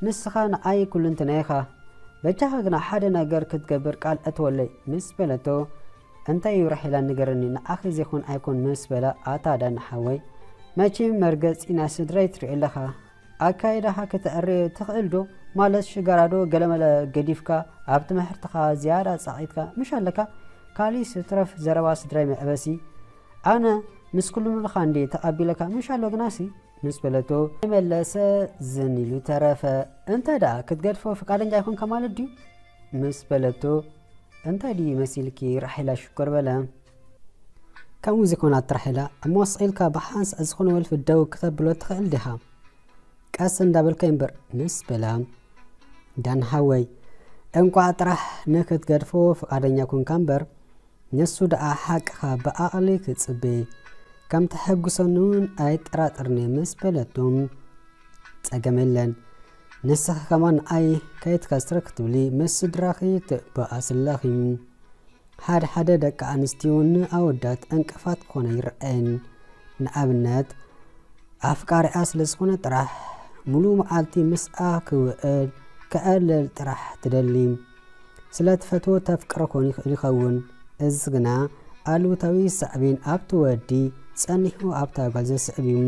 ንስኻ ንዓይ ኩልንትናይ ኢኻ። በጃኻ ግና ሓደ ነገር ክትገብር ቃል እትወለይ ምስ በለቶ፣ እንታይ እዩ ራሄላ ንገረኒ፣ ንዓኺ ዘይኮን ኣይኮን ምስ በላ፣ ኣታ ዳኒ ሓወይ፣ መቼም መርገጺ ናይ ስድራይ ትርኢ ኣለኻ። ኣካይዳኻ ከተዕሪ ትኽእል ዶ? ማለት ሽጋራዶ ገለመለ ገዲፍካ ኣብ ትምህርትኻ ዝያዳ ጻቒትካ ምሽ ኣለካ? ካሊእ ስትረፍ ዘረባ ስድራይ መዕበሲ ኣነ ምስ ኩሉ ምልኻ እንዴ ተቐቢለካ ምሽ ኣሎ ግናሲ ምስ በለቶ መለሰ ዝን ኢሉ ተረፈ። እንተ ደኣ ክትገድፎ ፍቃደኛ ኣይኮንካ ማለት ድዩ? ምስ በለቶ እንታይ ድዩ መሲልኪ ራሒላ ሽኮር በለ። ከምኡ ዘይኮናት ራሒላ እሞ ስቕ ኢልካ ብሓንሳእ ዝኾነ ወልፊ ደው ክተብሎ ትኽእል ዲኻ? ቀስ እንዳበልካ እምበር ምስ በላ ዳን ሓወይ እንቋዕ ጥራሕ ንክትገድፎ ፍቃደኛ ኮንካ እምበር ንሱ ደኣ ሓቅኻ ብኣቕሊ ክጽበ ከም ተሐጉሰኒ እውን ኣይጠራጠርኒ ምስ በለቶም ጸገም የለን ንስኺ ከማን ኣይ ከይትከስረ ክትብሊ ምስ ስድራኺ ትበኣስለኺ ሓደ ሓደ ደቂ ኣንስትዮ ንኣወዳት ዕንቅፋት ክኾነ ይረኣየን። ንኣብነት ኣፍቃሪኣ ስለ ዝኾነ ጥራሕ ሙሉእ መዓልቲ ምስኣ ክውዕል ከዕልል ጥራሕ ትደሊ። ስለ ትፈትዎ ተፍቅሮ ኮን ይኽእል ይኸውን። እዚ ግና ኣሉታዊ ሳዕቤን ኣብቲ ወዲ ጸኒሑ ኣብታ ጓል ዘስዕብ እዩ።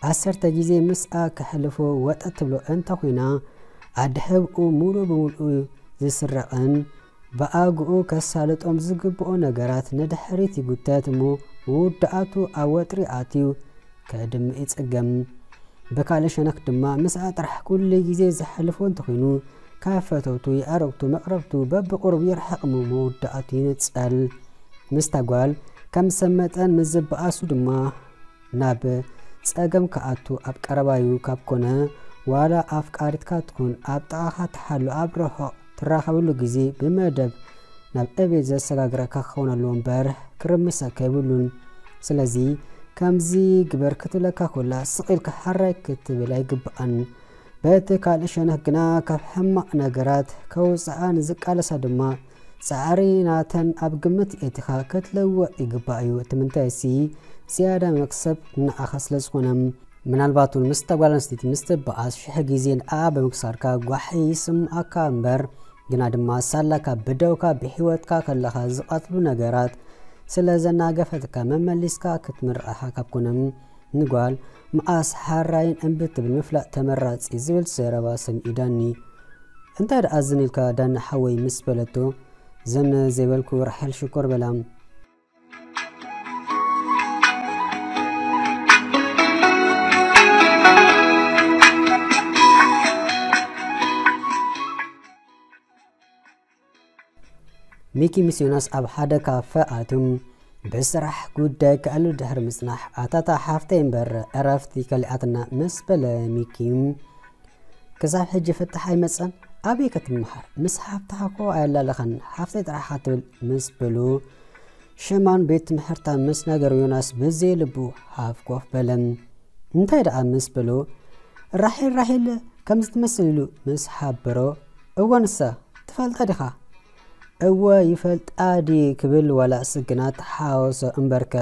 ዓሰርተ ግዜ ምስኣ ከሕልፎ ወጠ ትብሎ እንተኾይና ኣድሕብኡ ሙሉእ ብምሉእ ዝስረቕን ብኣግኡ ከሳልጦም ዝግብኦ ነገራት ንድሕሪት ይጉተት እሞ መወዳእቱ ኣብ ወጥሪ ኣትዩ ከድምእ ይጽገም። ብካልእ ሸነኽ ድማ ምስኣ ጥራሕ ኩሉ ግዜ ዘሕልፎ እንተኾይኑ ካብ ፈተውቱ፣ የዕሩኽቱ፣ መቕረብቱ በብቑሩብ ይርሕቕ እሞ መወዳእቱ ይንጸል። ምስታ ጓል ከም ሰብ መጠን ምስ ዝበኣሱ ድማ ናብ ጸገም ክኣቱ ኣብ ቀረባዩ ካብ ኮነ ዋላ ኣፍቃሪትካ ትኹን ኣብ ጥቓኻ ትሓሉ ኣብ ርሑቕ ትራኸብሉ ግዜ ብመደብ ናብ ዕቤት ዘሰጋግረካ ክኸውን ኣለዎ እምበር ክርምሰካ የብሉን። ስለዚ ከምዚ ግበር ክትብለካ ኮላ ስቕ ኢልካ ሓራይ ክትብል ኣይግብኣን። በቲ ካልእ ሸነኽ ግና ካብ ሕማቕ ነገራት ከውፅኣ ንዝቃለሳ ድማ ጻዕሪ ናተን ኣብ ግምት የእቲኻ ክትለውጥ ይግባእ እዩ። እቲ ምንታይሲ ዝያዳ መክሰብ ንዓኻ ስለ ዝኾነ። ምናልባት እውን ምስታ ጓል ኣንስተይቲ ምስ ትበኣስ ሽሕ ግዜ ንዓኣ ብምክሳርካ ጓሒ ይስምዓካ እምበር ግና ድማ ሳላካ ብደውካ ብህይወትካ ከለኻ ዝቐትሉ ነገራት ስለ ዘናገፈትካ መመሊስካ ክትምርቓኻ ካብ ኮነ ንጓል መኣስ ሓራይን እምቢ ትብል ምፍላጥ ተመራጺ ዝብል ዘረባ ሰሚዑ ዳኒ። እንታይ ደኣ ዝን ኢልካ ዳኒ ሓወይ ምስ በለቶ ዝን ዘይበልኩ ራሄል ሽኮር በላ። ሚኪ ምስ ዮናስ ኣብ ሓደ ካፈ ኣትዮም ብስራሕ ጉዳይ ክኣሉ ድሕሪ ምጽናሕ ኣታታ ሓፍተይ እምበር ዕረፍቲ ከሊኣትና ምስ በለ ሚኪ ክሳብ ሕጂ ፍታሕ ኣይመጸን ኣበይ ክትምሃር ምስ ሓፍትኻ እኮ ኣየላለኸን ሓፍተይ ጥራሕኻ ትብል ምስ በሉ ሽማን ቤት ትምህርታ ምስ ነገሩ ዮናስ ብዘይ ልቡ ሃፍ ኮፍ በለ እንታይ ደኣ ምስ በሉ ራሄል ራሄል ከምዚ ትመስል ኢሉ ምስ ሓበሮ እወ ንሳ ትፈልጣ ዲኻ እወ ይፈልጣ ድየ ክብል ዋላ ስግና ተሓወሶ እምበርከ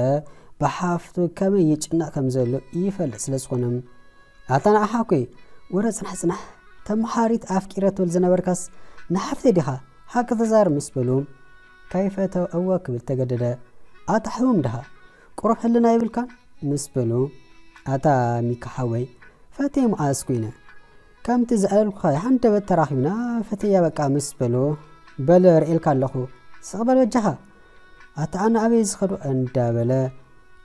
ብሓፍቱ ከመይ ይጭነቕ ከም ዘሎ ይፈልጥ ስለ ዝኾነ ኣታ ንዓኻ እኮ ወረ ጽናሕ ጽናሕ ተመሓሪት ኣፍቂረ ትብል ዝነበርካስ ንሓፍተይ ዲኻ ሓቂ ተዛር ምስ በሉ ከይፈተው እወ ክብል ተገደደ ኣታ ሕሙም ድኻ ቁሩብ ሕልና የብልካን ምስ በሉ ኣታ ሚካ ሓወይ ፈትየ መዓስ ኮይነ ከምቲ ዘዕለልኩኻ ሃንደበት ተራኺብና ፈትያ በቃ ምስ በሎ በለ ርእየልካ ኣለኹ ስቕ በል በጃኻ ኣታ ኣነ ኣበይ ዝኸዶ እንዳበለ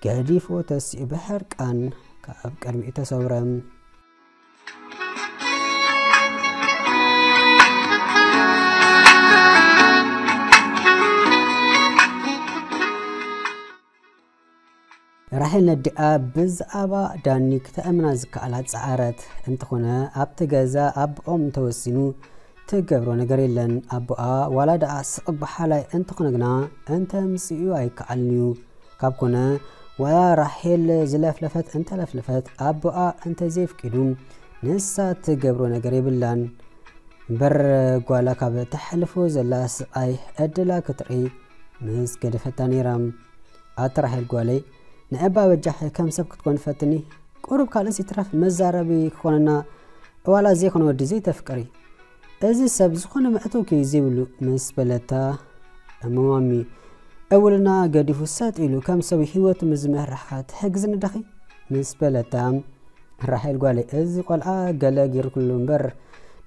ገዲፎ ተሲኡ ብሕርቃን ካብ ቅድሚኡ ተሰውረ። ራሄል ነዲኣ ብዛዕባ ዳኒ ክተእምና ዝከኣላ ጸዓረት እንተኾነ ኣብቲ ገዛ ኣቦኦም እንተወሲኑ ትገብሮ ነገር የለን ኣቦኣ ዋላ ደኣ ስቕ በሓላይ እንተኾነ ግና እንተ ምጽኡ ኣይከኣልን እዩ ካብ ኮነ ዋላ ራሄል ዝለፍለፈት እንተለፍለፈት ኣቦኣ እንተዘይፍቂዱ ንሳ ትገብሮ ነገር የብላን እምበር ጓላ ካብ ተሕልፎ ዘላ ስቓይ ዕድላ ክትርኢ ምስ ገደፈታ ነይራ ኣቲ ራሄል ጓለይ ንዕባ በጃኺ ከም ሰብ ክትኮኒ ፈትኒ ቁሩብ ካልእስ ይትረፍ መዛረቢ ክኾነና ዋላ ዘይኮነ ወዲ ዘይተፍቅሪ፣ እዚ ሰብ ዝኾነ መእተውኪ ዘይብሉ ምስ በለታ፣ እሞ ማሚ፣ እውልና ገዲፉ ሰጥ ኢሉ ከም ሰብ ህይወቱ ምስ ዝመርሓ ትሕግዝኒ ደኺ? ምስ በለታ፣ ራሄል ጓለይ፣ እዚ ቆልዓ ገለ ጌርኩሉ እምበር፣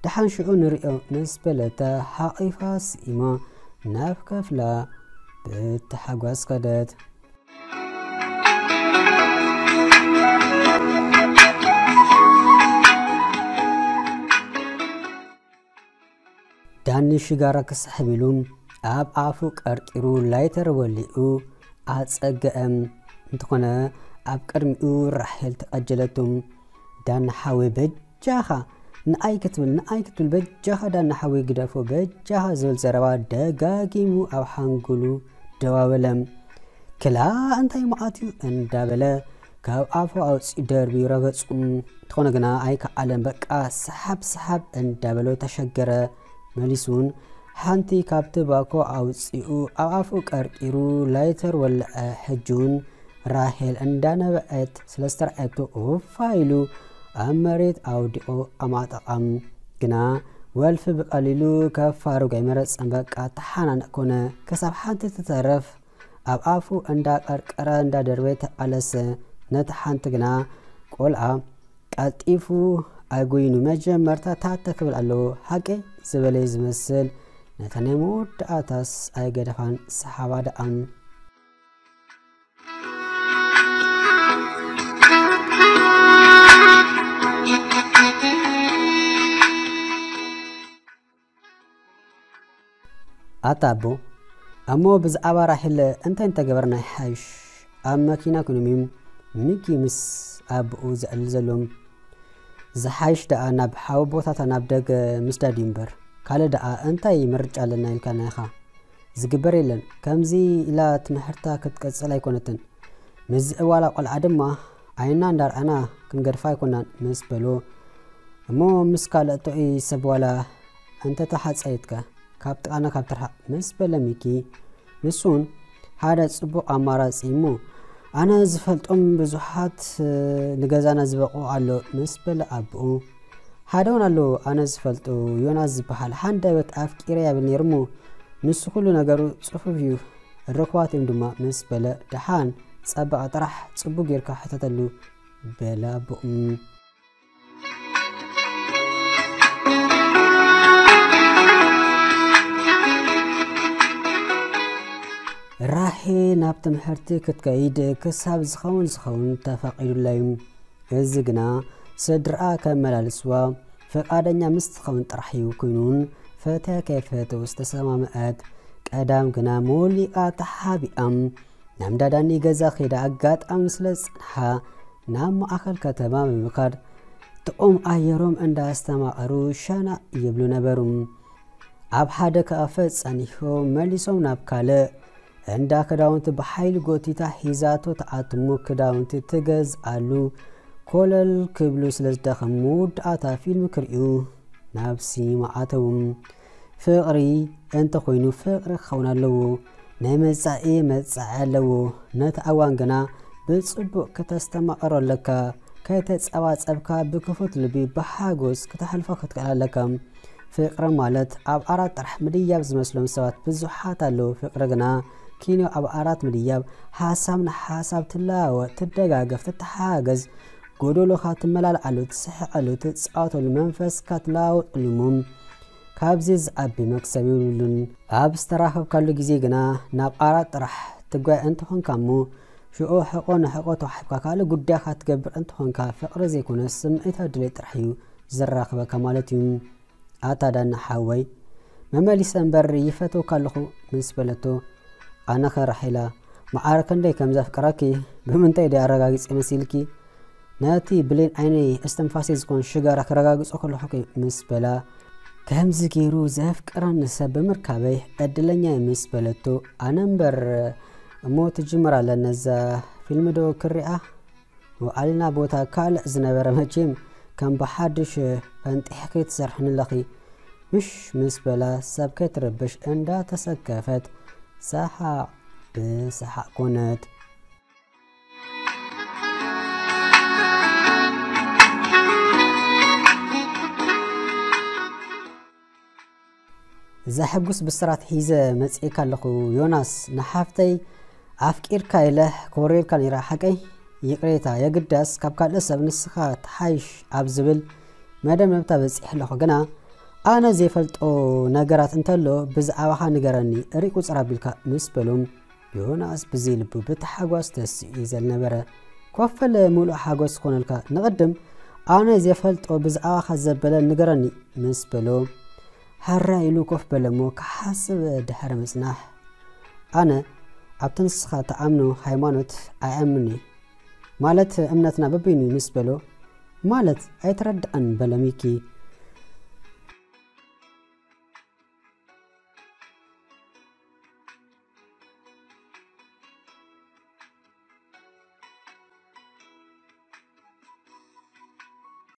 ደሓን ሽዑ ንሪኦ ምስ በለታ፣ ሓቒፋ ስኢማ ናብ ክፍላ ብታሓጓስ ከደት። ዳኒ ሽጋራ ክስሕብ ኢሉ ኣብ ኣፉ ቀርቂሩ ላይተር ወሊዑ ኣጸገአም። እንተኾነ ኣብ ቅድሚኡ ራሄል ተቐጀለቱ። ዳኒ ሓወይ በጃኻ ንኣይ ክትብል፣ ንኣይ ክትብል በጃኻ ዳኒ ሓወይ ግደፎ፣ በጃኻ ዝብል ዘረባ ደጋጊሙ ኣብ ሓንጎሉ ደዋበለ። ክላ እንታይ መዓት እዩ እንዳበለ ካብ ኣፉ ኣውፂኡ ደርቢዩ ረገፁ። እንተኾነ ግና ኣይከኣለን። በቃ ሰሓብ ሰሓብ እንዳበሎ ተሸገረ። መሊሱን ሓንቲ ካብቲ ባኮ ኣውፂኡ ኣብ ኣፉ ቀርቂሩ ላይተር ወለዐ። ሕጂ እውን ራሄል እንዳነበዐት ስለ ዝተረኣየቶ ኡፋ ኢሉ ኣብ መሬት ኣውዲቑ ኣማጠቓም። ግና ወልፊ ብቐሊሉ ከፋርግ ኣይመረፀን። በቃ ተሓናነቕ ኮነ። ክሳብ ሓንቲ ትተርፍ ኣብ ኣፉ እንዳቀርቀረ እንዳደርበየ ተቓለሰ። ነቲ ሓንቲ ግና ቆልዓ ቀልጢፉ ኣጎይኑ መጀመርታ ታተ ክብል ኣለዎ። ሓቂ ዝበለ ዝመስል ነታ ናይ መወዳእታስ ኣይገደፋን። ሰሓባ ደኣም። ኣታ ኣቦ፣ እሞ ብዛዕባ ራሄል እንታይ እንተገበርና ይሓይሽ? ኣብ መኪና ኮይኖም እዮም ሚኪ ምስ ኣቦኡ ዘዕልል ዘሎ። ዝሓይሽ ደኣ ናብ ሓወቦታታ ናብ ደገ ምስዳድ እዩ እምበር፣ ካልእ ደኣ እንታይ ምርጫ ኣለና ኢልካና ኢኻ? ዝግበር የለን። ከምዚ ኢላ ትምህርታ ክትቀጽል ኣይኮነትን። ምስዚ እዋላ ቆልዓ ድማ ዓይንና እንዳርኣና ክንገድፋ ኣይኮናን ምስ በሎ፣ እሞ ምስ ካልኦት ሰብ ዋላ እንተተሓጸየትከ ካብ ጥቓና ካብ ትርሓቕ ምስ በለ ሚኪ፣ ንሱን ሓደ ጽቡቕ ኣማራጺ እሞ ኣነ ዝፈልጦም ብዙሓት ንገዛና ዝበቑ ኣሎ ምስ በለ ኣቦኡ፣ ሓደ እውን ኣሎ ኣነ ዝፈልጦ ዮናስ ዝበሃል ሓንደበት ኣፍቂረ ያብል ነይሩ እሞ ንሱ ኩሉ ነገሩ ጽፉፍ እዩ ርኽባት እዮም ድማ ምስ በለ ደሓን ጸበቐ ጥራሕ ጽቡቕ ጌርካ ሕተተሉ በለ ኣቦኡ። ራሄ ናብ ትምህርቲ ክትከይድ ክሳብ ዝኸውን ዝኸውን ተፈቒዱላ እዩ። እዚ ግና ስድራኣ ከመላልስዋ ፍቓደኛ ምስ ትኸውን ጥራሕ እዩ። ኮይኑን ፈትያ ከይፈተው ዝተሰማምዐት ቀዳም ግና መወሊቓ ተሓቢኣም ናብ እንዳዳኒ ገዛ ከይዳ ኣጋጣሚ ስለ ዝጸንሓ ናብ ማእከል ከተማ ብምኻድ ጥዑም ኣየሮም እንዳስተማቐሩ ሸናእ ይብሉ ነበሩ። ኣብ ሓደ ካፈ ጸኒሖም መሊሶም ናብ ካልእ እንዳ ክዳውንቲ ብሓይሊ ጎቲታ ሒዛቶ ትኣትሙ ክዳውንቲ ትገዝኣሉ ኮለል ክብሉ ስለ ዝደኸሙ መወዳእታ ፊልም ክርእዩ ናብ ሲኒማ ኣተዉ። ፍቕሪ እንተኾይኑ ፍቕሪ ክኸውን ኣለዎ። ናይ መጻኢ መጻኢ ኣለዎ። ነቲ ኣዋን ግና ብጽቡቕ ክተስተማቕሮ ኣለካ። ከይተጸባጸብካ ብክፉት ልቢ ብሓጎስ ክተሕልፎ ክትክእል ኣለካ። ፍቕሪ ማለት ኣብ ኣራት ጥራሕ ምድያብ ዝመስሎም ሰባት ብዙሓት ኣለዉ። ፍቕሪ ግና ኪኖ ኣብ ኣራት ምድያብ፣ ሓሳብ ንሓሳብ ትለዋወጥ፣ ትደጋገፍ፣ ትተሓጋገዝ፣ ጎደሎኻ ትመላልኣሉ፣ ትስሕቐሉ፣ ትጻወተሉ፣ መንፈስካ ትለዋወጠሉ እሞ ካብዚ ዝዓቢ መክሰብ የብሉን። ኣብ ዝተራኸብካሉ ግዜ ግና ናብ ኣራት ጥራሕ ትጓየ እንተኾንካ እሞ ሽዑ ሕቖ ንሕቖ ተዋሒብካ ካልእ ጉዳይካ ትገብር እንተኾንካ ፍቕሪ ዘይኮነስ ስምዒታዊ ድሌት ጥራሕ እዩ ዘራኽበካ ማለት እዩ። ኣታ ዳኒ ሓወይ፣ መመሊሰ እምበር ይፈትወካ ኣለኹ ምስ በለቶ፣ ኣነኸ ራሄላ መዓረ ክንደይ ከም ዘፍቅረኪ ብምንታይ ድየ ኣረጋጊጸ መሲልኪ? ነቲ ብሌን ዓይነይ እስትንፋሰይ ዝኾነ ሽጋራ ክረጋግጾ ከለኹ ምስ በላ፣ ከምዚ ገይሩ ዘፍቅረኒ ሰብ ብምርካበይ ዕድለኛ እየ ምስ በለቶ፣ ኣነ እምበር እሞ ትጅምር ኣለ ነዛ ፊልም ዶ ክሪኣ? ውዓልና ቦታ ካልእ ዝነበረ መቼም ከም ብሓድሽ ፈንጢሕኪ ትሰርሕኒ ኣለኺ ምሽ ምስ በላ ሰብ ከይትረብሽ እንዳተሰከፈት ሰሓቕ ብሰሓቕ ኮነት። ዘሐጉስ ብስራት ሒዘ መጽኤካ ኣለኹ ዮናስ፣ ንሓፍተይ ኣፍቂርካ ኢለ ኮሬልካ ነይራ ሓቀይ? ይቕሬታ፣ የግዳስ ካብ ካልእ ሰብ ንስኻ ትሓይሽ ኣብ ዝብል መደምደምታ በጺሕ ኣለኹ። ግና ኣነ ዘይፈልጦ ነገራት እንተሎ ብዛዕባኻ ንገረኒ፣ ርኢ ቁጽር ኣቢልካ ምስ በሉ፣ ዮናስ ብዘይ ልቡ ብታሓጓስ ተሲኡ እዩ ዘልነበረ። ኮፍ በለ፣ ምሉእ ሓጎስ ክኾነልካ። ንቕድም ኣነ ዘይፈልጦ ብዛዕባኻ ዘበለ ንገረኒ ምስ በሎ፣ ሃራ ኢሉ ኮፍ በለ እሞ ክሓስብ ድሕሪ ምጽናሕ፣ ኣነ ኣብቲ ንስኻ ትኣምኖ ሃይማኖት ኣይኣምን'ዩ። ማለት እምነትና በበይኑ እዩ ምስ በሎ፣ ማለት ኣይተረድኣን በለ ሚኪ።